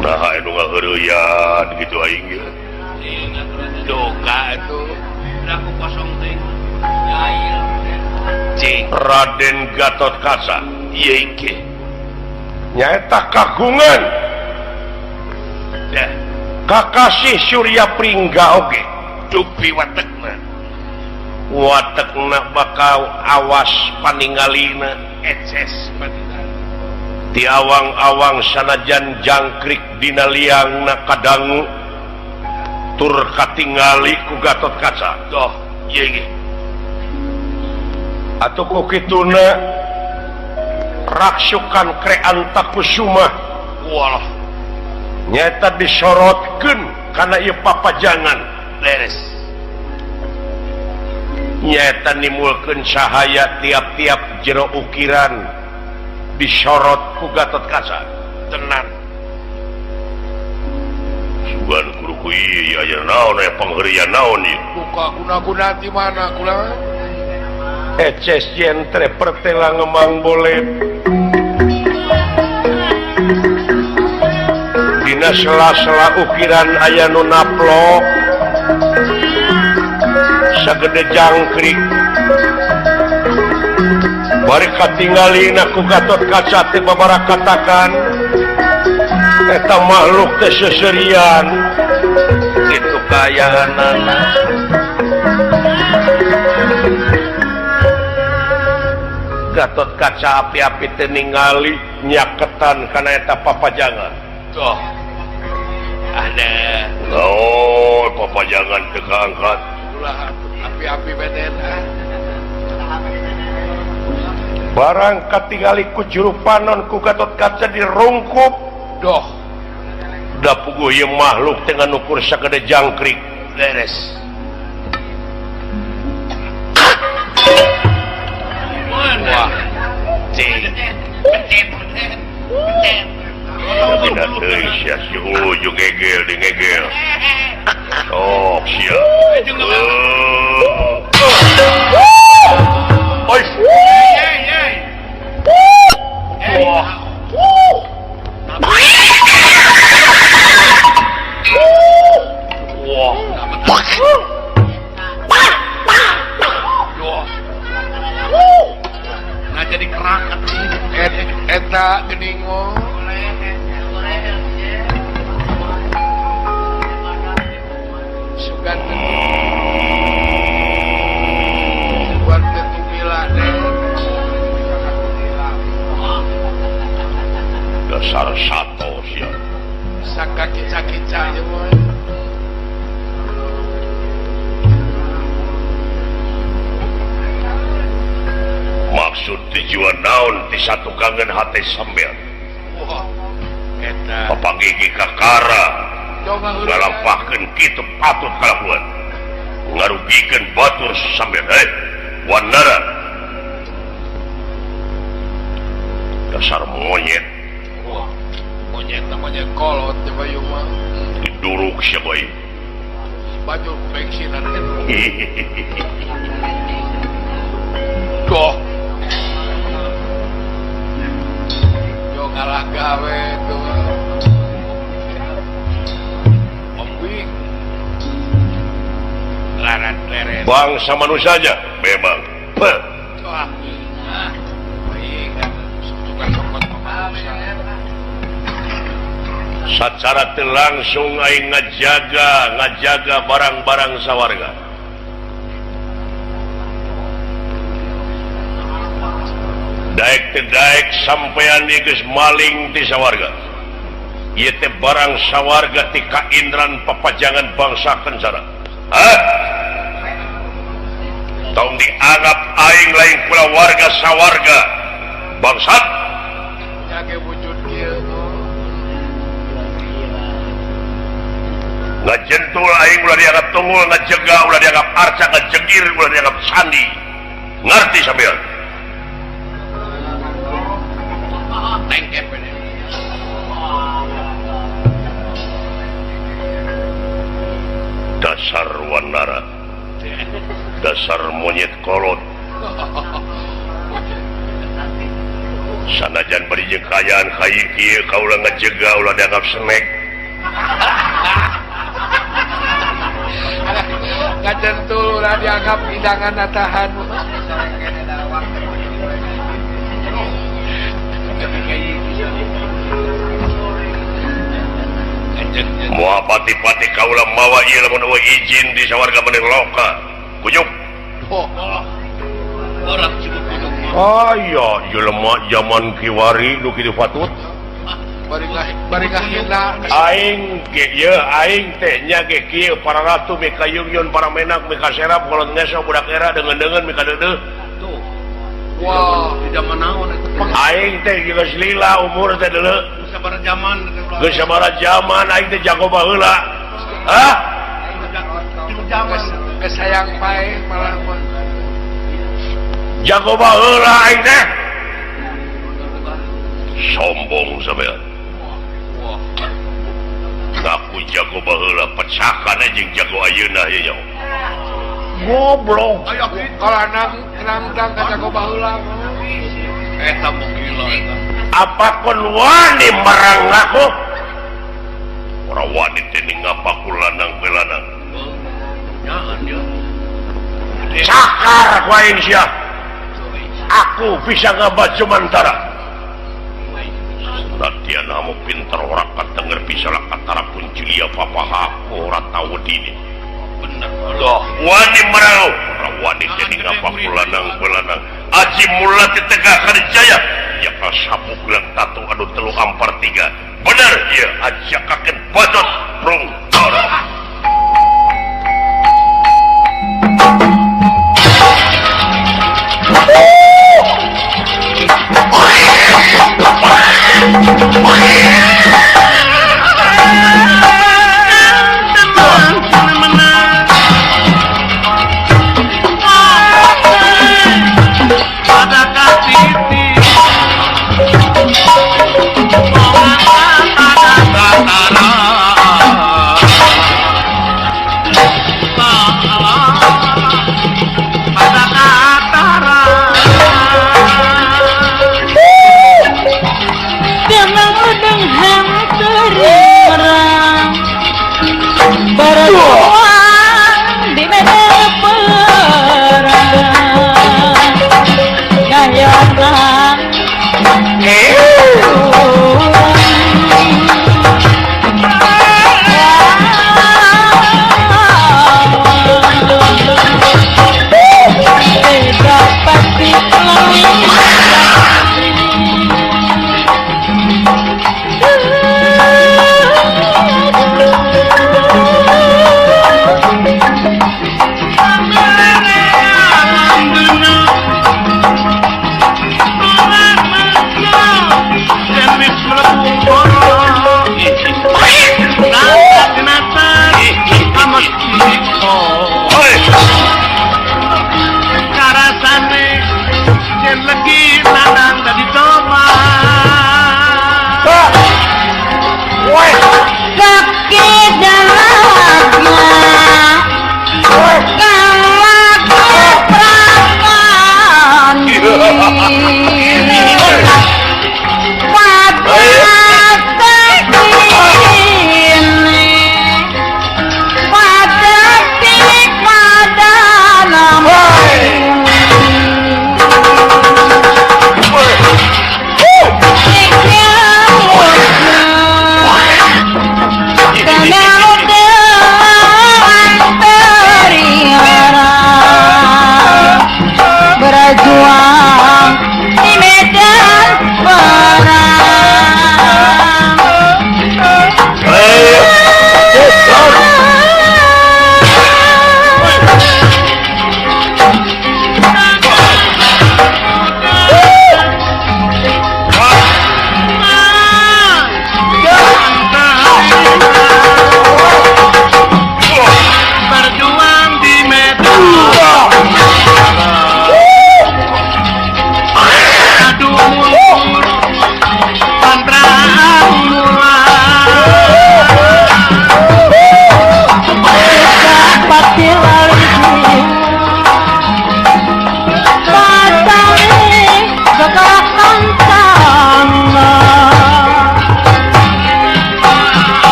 Nah, anu ngaheureuyan gitu aing ge. Doka atuh. Aku kosong teh. Cing Raden Gatot Kaca ieu ge. Nyaeta kagungan. Dah, kakasih Surya Pringga oge. Dupi watekna. Watekna bakal awas paningalina eces paningalina. Ti awang-awang sanajan jangkrik dina liangna kadangu tur katingali ku Gatot Kaca. Doh, ieu ge. Atuh ku kituna raksukan Kreantakusuma. Walah. Nyaeta disorotkeun kana ieu papajangan. Leres. Nyaeta nimulkeun cahaya tiap-tiap jero ukiran disorot ku Gatot Kaca. Tenan. Sugan kudu ku ieu aya naon aya pangherian naon ieu. Buka guna-guna di mana kula? Eces jentre pertela ngemang bolet. Dina sela-sela ukiran aya nu naplok sagede jangkrik. Bari katingalina ku Gatot Kaca teh babarakatakan eta makhluk teh seserian kitu kaayaanana. Gatot Kaca api-api teh ningali nyaketan kana eta papajangan. Tuh. Ada. Oh, papajangan teu kaangkat. Ulah api-api beden ah. Barang katingali ku juru panon ku Gatot Kaca dirungkup. Doh. Da puguh ieu makhluk teh nganukur sagede jangkrik. Leres. Wah. Cing. Tidak deui sia si ujung gegel di ngegel. Sok sia. Oi. Wah. Wah. Nah jadi kerak eta geuning mah. Sugan buat tumila deh. Dasar sato sia. Saka kica-kica aja boy. Maksud tujuan naon ti satukangan hate sampean. Wah, eta. Papanggih kakara. Ngalampahkeun kitu patut kalakuan. Ngarugikeun batur sampean heh. Wanara. Dasar monyet. Wah, Monyet namanya kolot coba ieu mah. Diduruk sia bae. Bajul ku bensinan. Doh. Yo ngalah gawe tuh. Ombing. Larat leret. Bangsa manusia aja memang. Wah. Sacara langsung aing ngajaga barang-barang sawarga. Daek teu daek sampean ieu geus maling ti sawarga. Ieu teh barang sawarga ti kaindran papajangan bangsa Kencana. Hah? Tong dianggap aing lain kula warga sawarga. Bangsat. Jage wujud kieu. Ngajentul aing ulah dianggap tunggul, ngajega ulah dianggap arca, ngajegir ulah dianggap sandi. Ngerti sampean? Dasar wanara, dasar monyet kolot. Sanajan bari jeung kaayaan kai kieu kaula ngajega ulah dianggap snack. Ngajentul ulah dianggap hidangan atahan. Moal pati-pati kaula mawa ieu lamun eueuh izin di sawarga mending loka. Kunyuk. Aya jelema zaman kiwari nu kitu patut. Aing ge ieu aing teh nya ge kieu para ratu mika yungyun para menak mika serap kolot ngeso budak era deungeun-deungeun mika deudeuh. Tuh. Wah, di zaman naon eta? Aing teh geus lila umur teh deuleu. Geus sabaraha zaman geus sabaraha zaman aing teh jago baheula. Hah? Zaman geus hayang pae malah mah. Jago baheula aing teh. Sombong sampean. Ngaku jago baheula pecahkan jeung jago ayeuna ieu nya. Goblok. Aya kalau nang ka jago baheula. Eta mah gila eta. Apa kon wani merang aku? Ora wani teh ngapaku lanang kowe lanang. Nyaan dia. Cakar ku aing sia. Aku bisa ngabaca mantara. Latihan kamu pinter ora katenger bisa lah katara puncilia papa aku ora tau dini. Bener. Loh, wani merau, ora wani teh ngapaku lanang kowe lanang. Aji mula ditegakkan jaya. Ya sapu gelang tatu anu telu ampar tiga. Bener ya ajakakeun bacot prungtor. Pada katiti.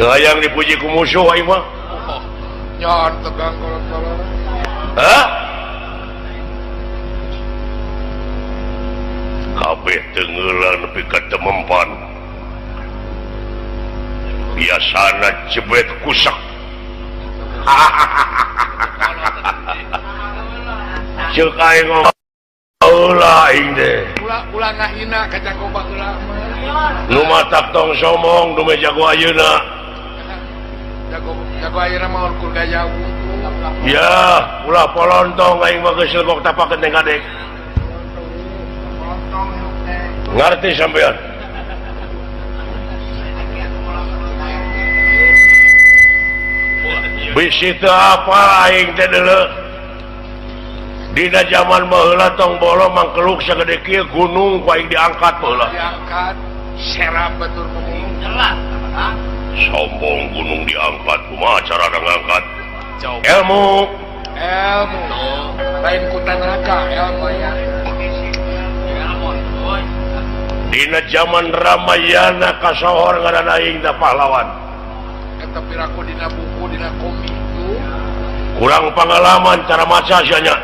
Teu hayang dipuji ku musuh aing mah. Nyon tegang kolot-kolot. Hah? Kabeh tenggelan nepi ka temempan. Biasana jebet kusak. Ceuk aing ulah aing teh. Ulah ngahina ka jago baheula mah. Nu matak tong somong nu jago ayeuna. Jago ayeuna mah ukur gaya wungkul. Ya, ulah polontong aing mah geus legok tapakeun teh kadek. Ngarti sampean? Bisi teu apa aing teh deuleu. Dina zaman baheula tong bolo mangkeluk sagede kieu gunung ku aing diangkat baheula. Diangkat serap batur ngomong. Sombong gunung diangkat kumaha cara ngangkat? Ilmu. Ilmu. Lain ku tanaga ilmu ya. Dina zaman Ramayana kasohor ngaran aing teh pahlawan. Eta piraku dina buku dina komik tuh. Kurang pengalaman cara maca sia nya.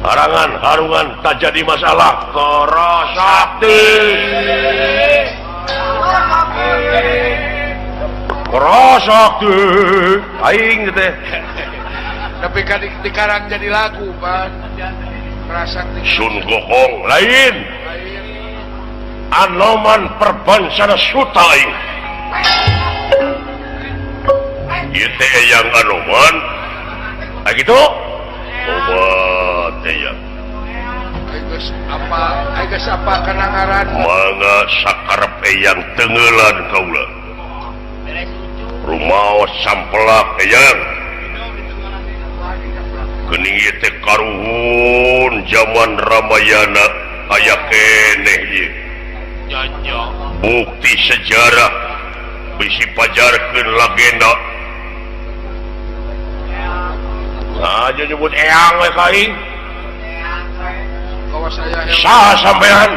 Harangan harungan tak jadi masalah. Korosakti. Korosakti. Aing teh. Tapi kan dikarang jadi lagu, Pan. Prasakti. Sun Gokong lain. Anoman perbansana suta aing. Ieu teh yang Anoman. Ah gitu? Obat ya. Geus apa kana ngaran? Mangga sakarep eyang tengeulan kaula. Rumaos sampelak eyang. Geuning ieu teh karuhun zaman Ramayana aya keneh ieu. Bukti sejarah bisi pajarkeun legenda. Aja nyebut eyang we ka aing. Saha sampean?